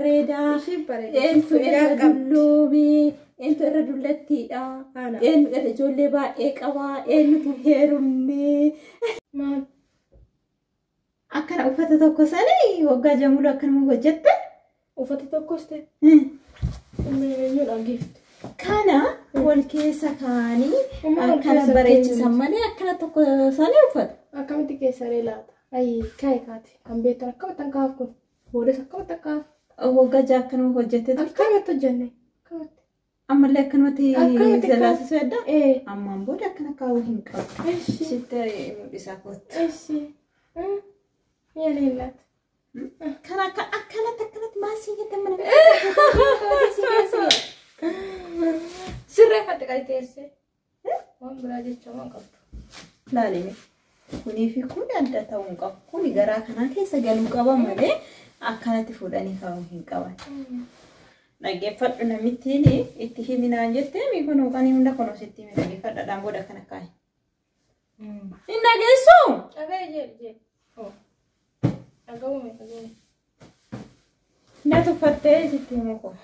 Barreedaa? Ishii bareeda. Eenyutu irra Fayyaa qabdi. dulloome? Eenyutu irra dullattiidha? Ana. Eenyu irra ijoollee baay'ee qaba? Eenyutu heerumne? Maal? Akkana uffata tokko sanii waggaa jamuluu akkanuma hojjette. Uffata tokkos ta'e. Eenyuudha giifti. Kana wal keessa kaanii Uma wal akkana keessa bareechisan keenyuuti. Malee akkana tokko sanii uffata. Akkamitti keessaree laata? Ayi kaa'e kaati. Kan beektan akkamitti kan kaaf kun? Boodas akkamitti kaaf? Waggaa ja'a akkanuma hojjette turte. Akkamitti hojjenne? Akkamitti? Ammallee akkanumatti Akkamitti kaaf? jalaasisuu edda. Ee. Ammaan booda akkana kaa'uu hin qabu. Eshi. Sitti mul'isaa kootu. Eshi. Yaani laata? Kana akka akkanatti akkanatti maasii jette mana. Sirreeffatte qali teessee. Waan biraa jecha waan qabdu. Laalime. Kunii fi kun adda ta'uu hin qabu. Kuni garaa kanaa keessa galuu qaba malee akkanatti fuudhanii kaa'uu hin qaban. Dhaggeeffadhu namittiin itti himinaan jettee mi kun kan hunda kun sitti himi dhaggeeffadhaadhaan booda akkana kaa'e. Hin dhageessuu? Dhaga'e jedhi jedhi. Oh. Dhaga'ume dhaga'ume. Na tuffattee sitti himu kun.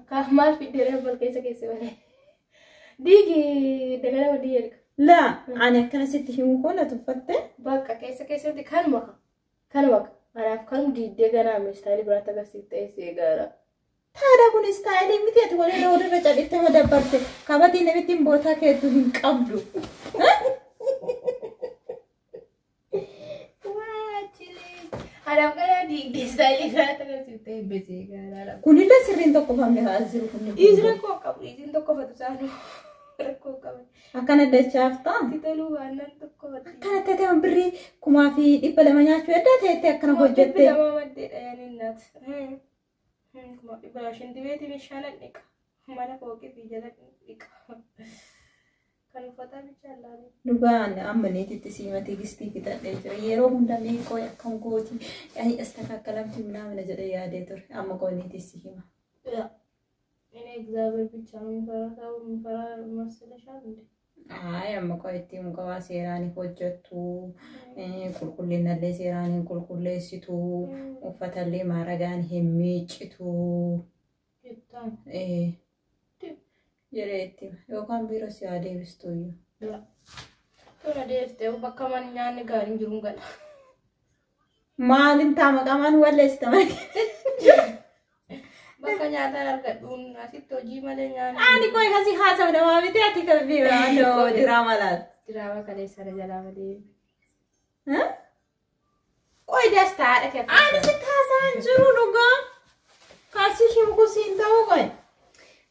Kaaf maal fiddee bal keessa keessa malee. Diigi dagala walii erga. Laa ani akkana sitti himu kun na tuffattee. Bakka keessa keessatti kanuma ka. Kanuma ka. Anaaf kanuma diiddee ganaa istaayilii biraatti agarsiiftee si eegaara. Taadha kun istaayilii miti ati waliin walirra calliftee madabbarte kabatii namittiin bootaa keetu hin qabdu. Anaaf ganaa diiddee istaayilii biraatti agarsiiftee si eegaara. Kunillee sirriin tokkofamne haa jiru kunni. Dhiisi rakkoo qabu. Dhiisiin tokkofatu saanuu rakkoo qabu. Akkana dachaaf ta'a. Itti toluu waannan tokkofatu. Akkana ta'e birrii 2,200 nyaachuu eddaa ta'etti akkana hojjette. Lama maddeedha yaaniin naati. 200,000 shinti beetii bishaan dhiqa. Mana kooqii fi jala dhiqa. Kan uffataa bichaan laalee. Dhugaan amma neetitti siima tigistii fixadhee jira. Yeroo hunda mee qoy akkam gooti ani astakakkalamti minaamina jedhee yaadee ture. Amma qoy neetii si hima. እኔ እግዚአብሔር ብቻ ነው የሚፈራ ሰው የሚፈራ መስለሻል እንዴ? Ay amma qoy itti himu qabaa seeraan hin hojjettu qulqullinallee seeraan hin qulqulleessitu uffatallee maaragaan hin miiccitu ይታን jedhee itti hima. Yookaan biiroo si haa deebistu iyyuu. ቶሎ deeftee bakka man nyaanni gaariin jiruun gala. Maalin taa maqaa walleessita malee. Bakka nyaataan argadhuun asitti hojii malee nyaanni. Ani qoy kasi haasawu namaa miti ati kan biiroo diraamaa laata. Diraama kaleessa na jalaa malee. Qoy Dastaadha kee. Ani sitti haasa'an jiru dhugaa. Kaasii himu siin ta'uu qoy.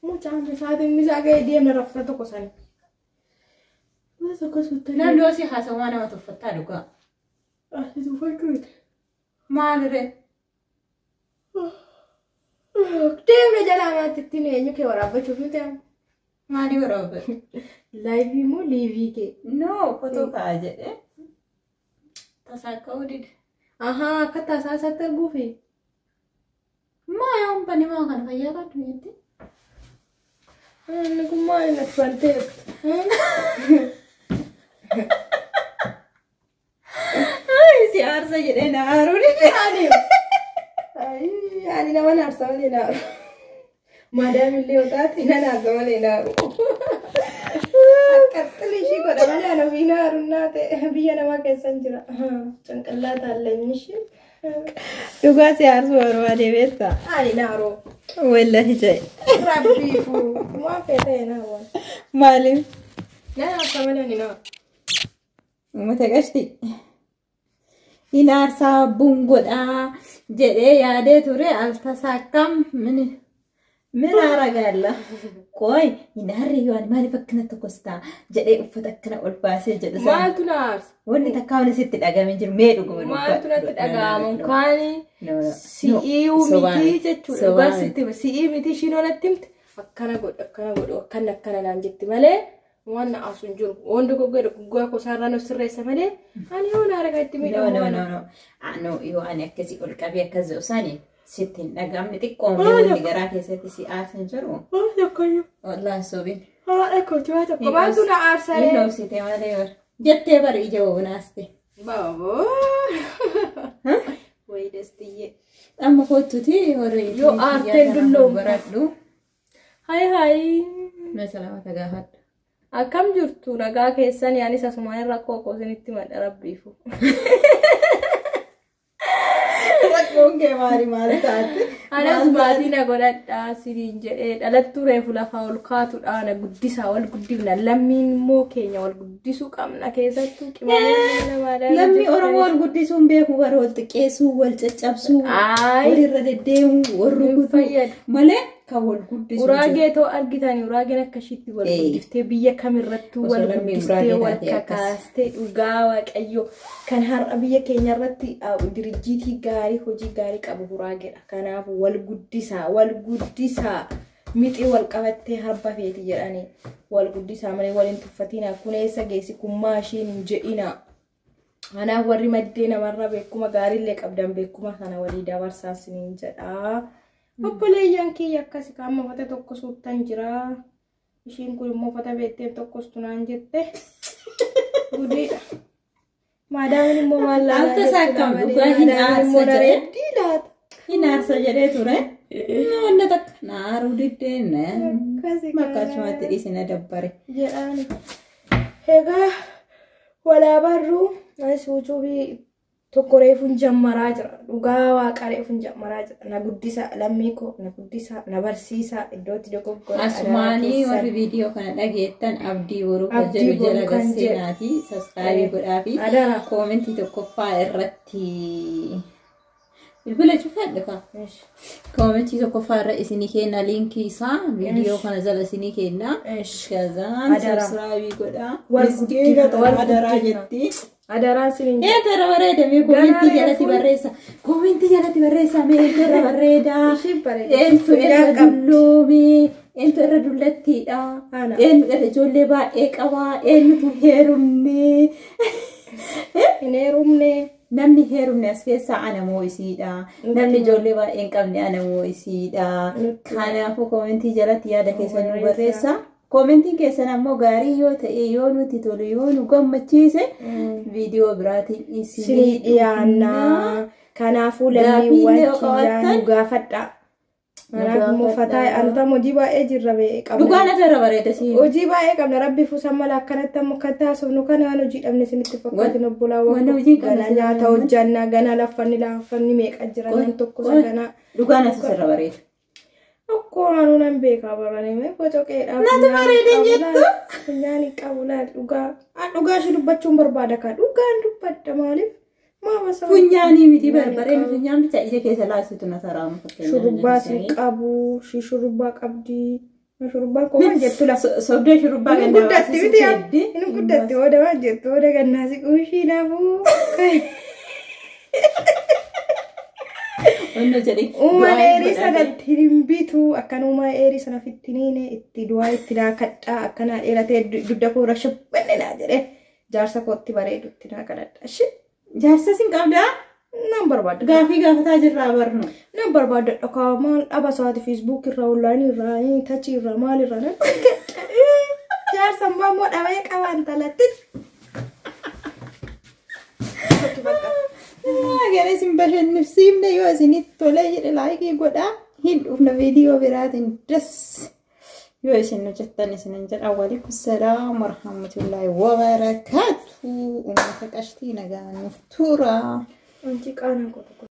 Mucaan isaatiin misaa ga'ee deemna rafta tokko sani. Tokko suuta. Namni yoo si haasa'u waan nama tuffattaa dhugaa. Asi tuffachuu miti. Maaliree? Deemna jalaa maatti ittiin eenyu kee waraabbachuuf miti amma. Maalii waraabbe? Laayivii moo liivii kee? No, fotoo ka'a jedhee. Tasaa ka'uu dide. Ahaa akka tasaa isaatti arguufi. Maa yoon bani maa kana fayyaa qabdu jetti? Inni kun maal natti banteertu? Si aarsa jedhee na aaruu dide. Ani ani nama naarsa malee naaru. Maadaamillee yoo taate na naarsa malee naaru. Akkas ishii godha malee ana ofii naaru naa ta'e biyya namaa keessan jira. Canqallaa taallanyi ishee. Dhugaa si aarsuu barbaadee beektaa? Ani naaru. Wallahi jedhe. Rabbiifu waan fedhe ta'e naaru. Maaliif? Na naarsa malee ani naaru. Uummata qashti. Hin aarsaa bungodhaa jedhee yaadee ture al tasaa akkam mini min aara Qoy hin aarri yoo ani maaliif akkana tokkos ta'a jedhee uffata akkana ol baasee jedhu sana. Maaltu na aarsa? Wanni takka wanni sitti dhagahame jiru mee dhuguma Maaltu natti dhaga'amu kaani si'ii miti jechuudha. Dhugaa sitti si'ii miti ishiin natti himte akkana godhu akkana godhu akkana akkana naan jetti malee waan na aasu hin jiru. Waan dogoggora guggaa kosaarraa nu sirreessa malee ani yoo na argaa itti No, miidhamu. no, no, no. No, yoo ani akkasii ol qabee akkas jedhu sani sitti hin dhaga'amne xiqqoomne wanni garaa keessatti si aarsan jiru. Waan tokkoyyuu. Wallaahi sobin. Haadha kooti waa tokko maaltu na aarsa Hin dhoofsite malee bara. Jettee bara ija wonaaste. Baaboo. Wayi dastiyyee. Amma kottuti warri Yoo aarteen dulloomte. Baradhu. Hayi hayi. Mee salaamata gaafadhu. Akkam jirtu nagaa keessan anis asumaan rakkoo koo isinitti madha rabbiifu. Rakkoon kee maali maal taate? Anas maatii na godhadhaa siniin jedhee dhalattuu reefu lafaa ol kaatudha na guddisaa wal guddifna lammiin immoo keenya wal guddisuu qabna keessattuu qimamoonni Lammii Oromoo wal guddisuun beeku bara wal xiqqeessuu, wal caccabsuu, Ayi. walirra deddeemuu, wal Hin rukutuu fayyadu. malee kan wal guddisu. Uraagee too argitanii uraageen akka ishiitti wal Ee. guddiftee biyya kamirrattuu Osoo wal lammiin guddistee uraagee wal taatee akkas. kakaastee dhugaa waaqayyo kan har'a biyya keenya irratti dirjiitii gaarii hojii gaarii qabu uraageedha. Kanaaf wal guddisaa wal guddisaa mixii wal qabattee harba feeti jedhanii wal guddisaa malee wal hin tuffatinaa kun eessa geessi kun maashiin hin jedhinaa. Kanaaf warri maddee namarraa beekuma gaariillee qabdan beekuma sana walii dabarsaa isiniin jedha. Obboleeyyan kiyya akkasi qaama uffata tokko suuttan jira. Ishiin kun immoo uffata beekteen tokkos tunaan jette. Gudiidha. Maadaamin immoo maal laalaa Alta isaa jirti akkam malee, dhugaa hin maadaamin immoo aarsa na jedhee. reebdii laata. Hin aarsa jedhee ture. Wanna takka na aaruu diddeen Akkasi bakka achumatti dhiisina dabbare. jedhaani. Egaa walaa barruu anis yuutuubii tokko reefuun jammaraa jira. Dhugaa waaqa reefuun jammaraa jira. Na guddisa lammii koo na guddisa na barsiisa iddootti dogoggora. Asumaanii warri viidiyoo kana dhageettan Abdii Boruu kan Abdii jedhu jala Boruu kan jedhu. gasseenaatii subscribe godhaafi Adara. koomentii tokkoffaa irratti bilbila cufadhu ka. Koomentii tokkoffaa irra isinii kenna liinkii isaa viidiyoo kana jala isinii kenna. Kazaan Adara. subscribe godhaa. Wal Miskiina guddifna, wal adaraa guddifna. jetti. Adaraan sinin Eentu irra bareeda mee koomentii Ganaa jalatti reefuun- barreessa. Koomentii jalatti barreessa mee eentu irra bareeda. Ishiin bareeda. Eentu irra Funyaan qabdi. dulloome. Eentu irra dullattiidha. Ana. Eenyu irra ijoollee baay'ee qaba. Eenyutu heerumne. Hin heerumne. Namni heerumne as keessaa ana moo isiidha. Namni ijoollee baay'ee hin qabne ana moo isiidha. Nutti. Kanaafuu koomentii jalatti yaada keessan nu Barreessa. barreessa. Koomentiin keessan ammoo gaarii yoo ta'e yoo nutti tolu yoo nu gammachiise viidiyoo biraatiin Sinii isinii dhiyaannaa. Kanaafuu Gaaffiillee lammiiwwan yoo kiyyaa qabaattan nu gaafadha. Nu Kanaaf immoo gaafadhaa. fataa antam hojii baay'ee jirra bee qabna. Dhugaan asirra bareeda siin. Hojii baay'ee qabna rabbi fuusan mala akkanatti ammoo kan taasifnu kana waan hojii dhabne isinitti fakkaatin obbolaawwan Wanni koo. hojii qabne Ganaa nyaata sirra hojjannaa ganaa laffanni laffanni meeqa jira nam tokko isa ganaa. Dhugaan asirra bareeda. Akkoo anuu nan beekaa baranii mee bocoqeedhaaf. Natu bareeda hin jettu? Funyaan hin qabu laal dhugaa. An dhugaa ishee dubbachuun barbaada kaa dhugaan dubbadda maaliif? Maama sababa. Funyaanii miti barbareen funyaan bicha ija keessa laasitu na taraamu fakkeenyaaf. Shurrubbaa si qabu, shi shurrubbaa qabdi. Shurrubbaan koo maal jettu lafa. Sobdee shurrubbaa Inni gandaa guddatti baasisuu miti feeddi. Inni guddatti hooda maal jettu hooda gannaa si quushii naafuu. Onnoo jedhee. Uumaan eerii sanatti hin bitu akkan uumaa eerii sana fittiniine itti du'aa itti naakadhaa akkanaa dheeratee dugda koo irra shubbanne naa jedhee jaarsa kootti bareedu itti naakadha. Shi Jaarsa sin qabdaa? nan barbaada. Gaafii gaafataa jirraa barnu. Nan barbaada dhokaa maal dhaba isaati feesbuuk irraa onlaayinii irraa tachii irraa maal irraa nan jaarsa immoo dhabee qabaan talatti. Gara isin bashannansiifne yoo isinitti tolee jedhe laayikii godhaa. Hin dhufna viidiyoo biraatiin das yoo isin hojjettan isinin jedha. Waalaikum salaam warahmatullaahi wabarakaatu. Uummata qashtii nagaa nuuf tura. Wanti qaanaan koo tokko.